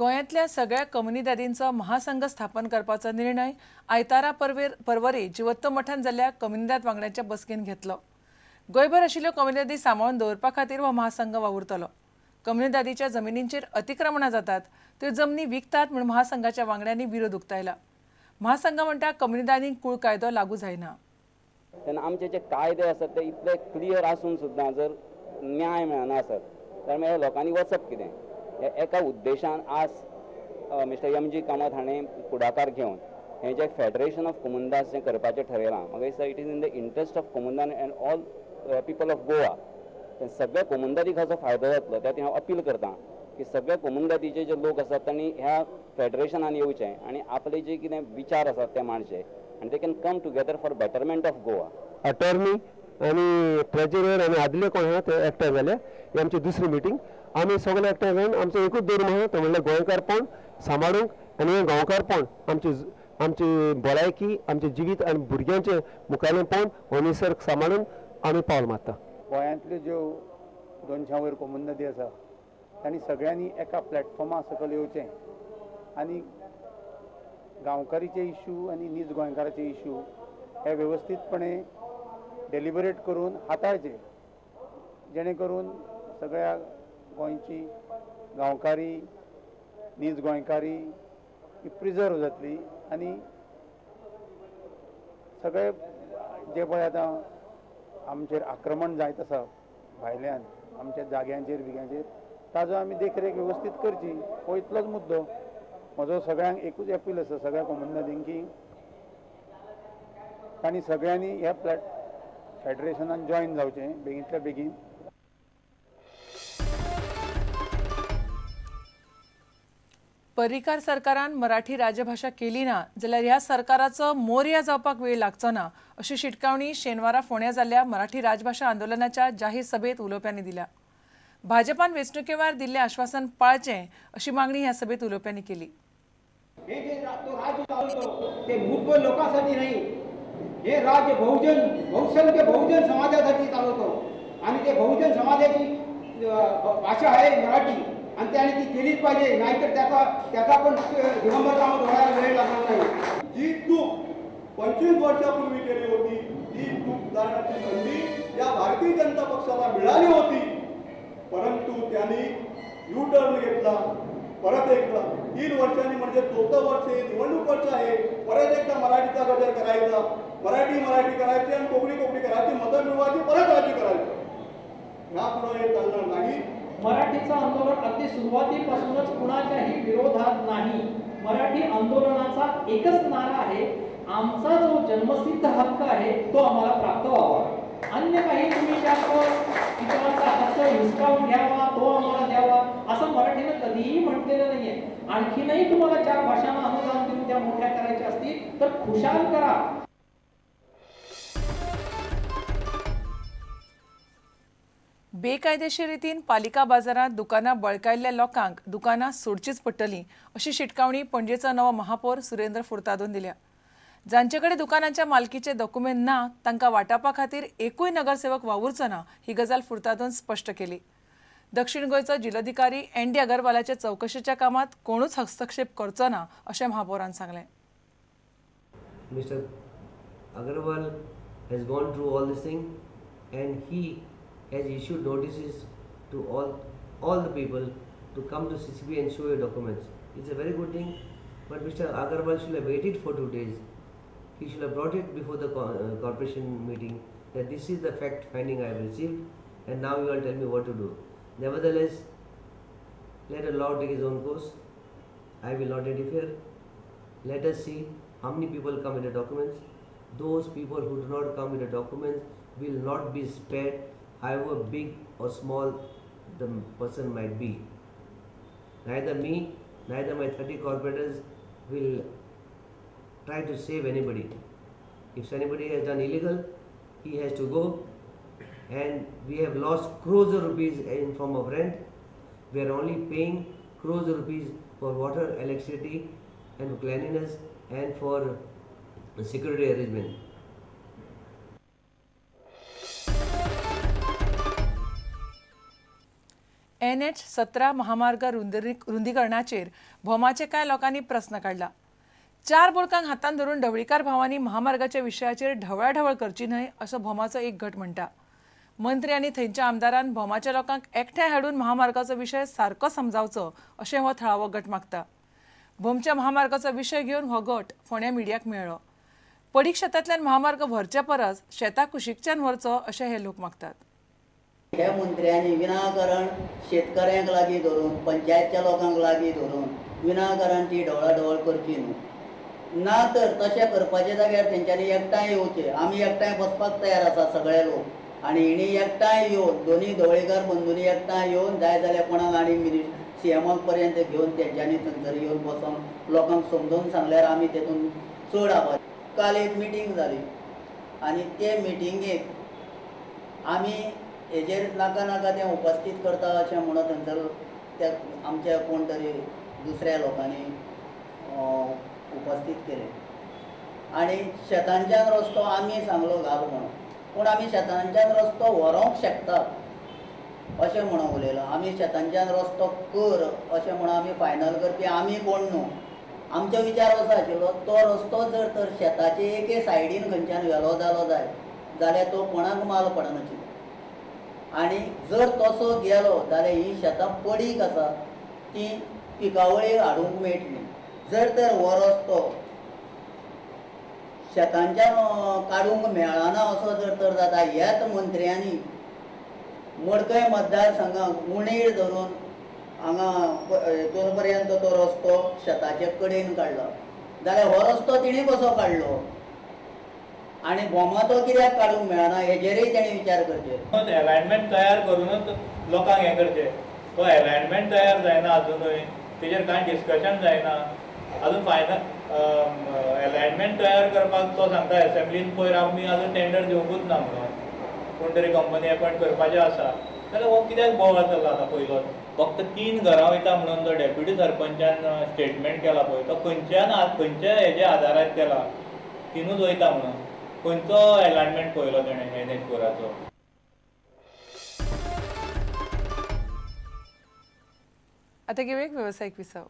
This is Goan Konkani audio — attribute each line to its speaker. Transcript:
Speaker 1: गोंयांतल्या सगळ्या कम्युनिदादींचो महासंघ स्थापन करपाचो निर्णय आयतारा परवरी जिवत्तो मठान जाल्ल्या कम्युनिदाद वांगड्यांच्या बसकेन घेतलो. गोंयभर आशिल्ल्यो कम्युनिदादी सांबाळून दवरपा खातीर हो महासंघ वावुरतलो. कम्युनिदादीच्या जमिनींचेर अतिक्रमणां जातात, त्यो जमनी विकतात म्हूण महासंघाच्या वांगड्यांनी विरोध उक्तायला. महासंघ म्हणटा कम्युनिदादींक कूळ कायदो लागू जायना.
Speaker 2: तेन्ना आमचे जे कायदे आसात ते इतले क्लियर आसून सुद्दां जर न्याय मेळना आसत तर मागीर लोकांनी वचप कितें? एका उद्देशान आज मिस्टर एम जी कामत हाणें फुडाकार घेवन हें जें फेडरेशन ऑफ कोमुनिदाद जें करपाचें ठरयलां, म्हाका दिसता it is in the interest of Comunidade and all people of Goa. सगळ्या कोमुनिदादीक हाचो फायदो जातलो. त्या खातीर हांव अपील करतां की सगळ्या कोमुनिदादीचे जे लोक आसात तांणी ह्या फेडरेशनान येवचें आनी आपले जे कितें विचार आसात ते मांडचे आनी they can come together for betterment of Goa.
Speaker 3: Attorney आनी ट्रेजरर आनी आदले कोण आहा ते एकठांय जाले. ही आमची दुसरी मिटींग. आमी सगळे एकठांय जावन आमचो एकूच धर्म आहा तो म्हणल्यार गोंयकारपण सांबाळूंक आनी हें गांवकारपण आमची आमची भलायकी, आमचें जिवीत आनी भुरग्यांचें मुखावेलेंपण हो निसर्ग सांबाळून आमी पावल मारता.
Speaker 4: गोंयांतल्यो ज्यो 200 वयर कोमुनिदादी आसा तांणी सगळ्यांनी एका प्लॅटफॉर्मा सकयल येवचें आनी गांवकारीचे इशू आनी नीज गोंयकाराचे इशू हे वेवस्थीतपणे डेलिबरेट करून हाताळचे, जेणे करून सगळ्या गोंयची गांवकारी, नीज गोंयकारी ही प्रिजर्व जातली आनी सगळे जे पळय आतां आमचेर आक्रमण जायत आसा भायल्यान आमच्या जाग्यांचेर बिग्यांचेर, ताजो आमी देखरेख वेवस्थीत करची, हो इतलोच मुद्दो. म्हजो सगळ्यांक एकूच अपील आसा सगळ्या कोमुनिदादींक की तांणी सगळ्यांनी ह्या फेडरेशनान जॉयन जावचें बेगींतल्या बेगीन.
Speaker 1: पर्रीकार सरकारान मराठी राजभाशा केली ना जाल्यार ह्या सरकाराचो मोरया जावपाक वेळ लागचो ना अशी शिटकावणी शेनवारा फोंड्या जाल्ल्या मराठी राजभाशा आंदोलनाच्या जाहीर सभेत उलोवप्यांनी दिल्या. भाजपान वेंचणुके वेळार दिल्लें आश्वासन पाळचें अशी मागणी ह्या सभेत उलोवप्यांनी केली.
Speaker 5: हे जे तो राज्य चालवतो ते मूठभर लोकांसाठी नाही, हे राज्य बहुजन बहुसंख्य बहुजन समाजासाठी चालवतो आणि ते बहुजन समाजाची भाषा आहे मराठी आणि त्याने ती केलीच पाहिजे, नाहीतर त्याचा त्याचा पण दिगंबर कामत व्हायला वेळ लागणार नाही.
Speaker 6: जी चूक 25 वर्षापूर्वी केली होती ती चूक सुधारण्याची संधी या भारतीय जनता पक्षाला मिळाली होती, परंतु त्यांनी यू टर्न घेतला. परत एकदा 3 वर्षांनी म्हणजे चौथं वर्ष हे निवडणूक वर्ष आहे, परत एकदा मराठीचा गजर करायचा, मराठी मराठी करायची आणि कोकणी कोकणी करायची, मतं मिळवायची, परत राज्य करायचं. ह्यापुढे हे चालणार नाही.
Speaker 7: मराठीचं आंदोलन अगदी सुरुवातीपासूनच कुणाच्याही विरोधात नाही. मराठी आंदोलनाचा एकच नारा आहे, आमचा जो जन्मसिद्ध हक्क आहे तो आम्हाला प्राप्त व्हावा. अन्य काही तुम्ही त्यात इतरांचा हक्क हिसकावून घ्यावा तो आम्हाला द्यावा असं मराठीनं कधीही म्हटलेलं नाहीये. आणखीनही तुम्हाला 4 भाषांना अनुदान देऊन त्या मोठ्या करायच्या असतील तर खुशाल करा.
Speaker 1: बेकायदेशीर रितीन पालिका बाजारात दुकानां बळकायल्ल्या लोकांक दुकानां सोडचीच पडटली अशी शिटकावणी पणजेचो नवो महापौर सुरेंद्र फुर्तादोन दिल्या. जांचे कडेन दुकानांच्या मालकीचे डॉक्युमेंट ना तांकां वाटावपा खातीर एकूय नगरसेवक वावुरचो ना ही गजाल फुर्तादोन स्पश्ट केली. दक्षिण गोंयचो जिल्लोधिकारी एन डी अगरवालाच्या चवकशेच्या कामात कोणूच हस्तक्षेप करचो ना अशें महापौरान सांगलें.
Speaker 8: Mister Agarwal has gone through all this thing and he has issued notices to all the people to come to CCB and show your documents. It's a very good thing, but Mr. Agarwal should have waited for 2 days. He should have brought it before the corporation meeting that this is the fact finding I have received and now you all tell me what to do. Nevertheless, let the law take its own course. I will not interfere. Let us see how many people come with the documents. Those people who do not come with the documents will not be spared, however big or small the person might be. Neither me, neither my 30 corporators will try to save anybody. If anybody has done illegal, he has to go. And we have lost crores of rupees in form of rent. We are only paying crores of rupees for water, electricity and for cleanliness and for security arrangement.
Speaker 1: NH 17 महामार्ग रुंदीकरणाचेर भोमाचे कांय लोकांनी प्रस्न काडला. 4 बोडकांक हातान धरून ढवळीकार भावांनी महामार्गाच्या विशयाचेर ढवळाढवळ करची न्हय असो भोमाचो एक गट म्हणटा. मंत्री आनी थंयच्या आमदारान भोमाच्या लोकांक एकठांय हाडून महामार्गाचो विशय सारको समजावचो अशें हो थळावो गट मागता. भोमच्या महामार्गाचो विशय घेवन हो गट फोंड्या मिडियाक मेळ्ळो. पडीक शेतांतल्यान महामार्ग व्हरचे परस शेता कुशीकच्यान व्हरचो अशें हे लोक मागतात.
Speaker 9: ह्या मंत्र्यांनी विनाकारण शेतकऱ्यांक लागीं धरून, पंचायतच्या लोकांक लागीं धरून विनाकारण ती ढवळाढवळ करची न्हू. ना तर तशें करपाच्या जाग्यार तेंच्यांनी एकठांय येवचें. आमी एकठांय बसपाक तयार आसा सगळे लोक आनी हिणी एकठांय येवन दोनी ढवळीकार बंधूंनी एकठांय येवन जाय जाल्यार कोणाक आनी सीएमाक पर्यंत घेवन तेंच्यांनी थंयसर येवन बसोन लोकांक समजून सांगल्यार आमी तेतून चड आभार. काल एक मिटींग जाली आनी ते मिटिंगेक आमी हेजेर नाका नाका तें उपस्थीत करता अशें म्हणून थंयसर त्या आमच्या कोण तरी दुसऱ्या लोकांनी उपस्थीत केलें आनी शेतांच्यान रस्तो आमी सांगलो घाल म्हणून, पूण आमी शेतांच्यान रस्तो व्हरोंक शकतात अशें म्हणून उलयलो. आमी शेतांच्यान रस्तो कर अशें म्हणून आमी फायनल करपी आमी कोण न्हू. आमचो विचार असो आशिल्लो तो रस्तो जर तर शेताचे एके सायडीन खंयच्यान व्हेलो जालो जाय जाल्यार तो कोणाक माल पडनाशिल्लो आनी जर तसो गेलो जाल्यार ही शेतां पडीक आसा ती पिकावळी हाडूंक मेळटली. जर तर हो रस्तो शेतांच्यान काडूंक मेळना असो जर तर जाता, ह्याच मंत्र्यांनी मडकय मतदारसंघाक उणीर धरून हांगा हेतून पर्यंत तो रस्तो शेताचे कडेन काडलो जाल्यार हो रस्तो तिणें कसो काडलो आनी भोमा तो कित्याक काडूंक मेळना हेजेरय तेणें विचार करचे.
Speaker 10: एलायनमेंट तयार करूनच लोकांक हें करचें. तो एलायनमेंट तयार जायना अजुनूय, तेजेर कांय डिस्कशन जायना अजून. फायनल एलायनमेंट तयार करपाक तो सांगता एसेंब्लीन पयर आमी अजून टेंडर दिवंकूच ना म्हणून कोण तरी कंपनी अपॉयंट करपाचें आसा जाल्यार हो कित्याक बोवाळ चल्ला आतां. पयलोच फक्त 3 घरां वयता म्हणून जो डेप्युटी सरपंचान स्टेटमेंट केला पळय तो खंयच्यान खंयच्या हेज्या आदारार केला, 3ूच वयता म्हणून खंयचो एलायनमेंट पळयलो तेणें NH 4चो.
Speaker 1: आतां घेवया एक वेवसायीक विसव.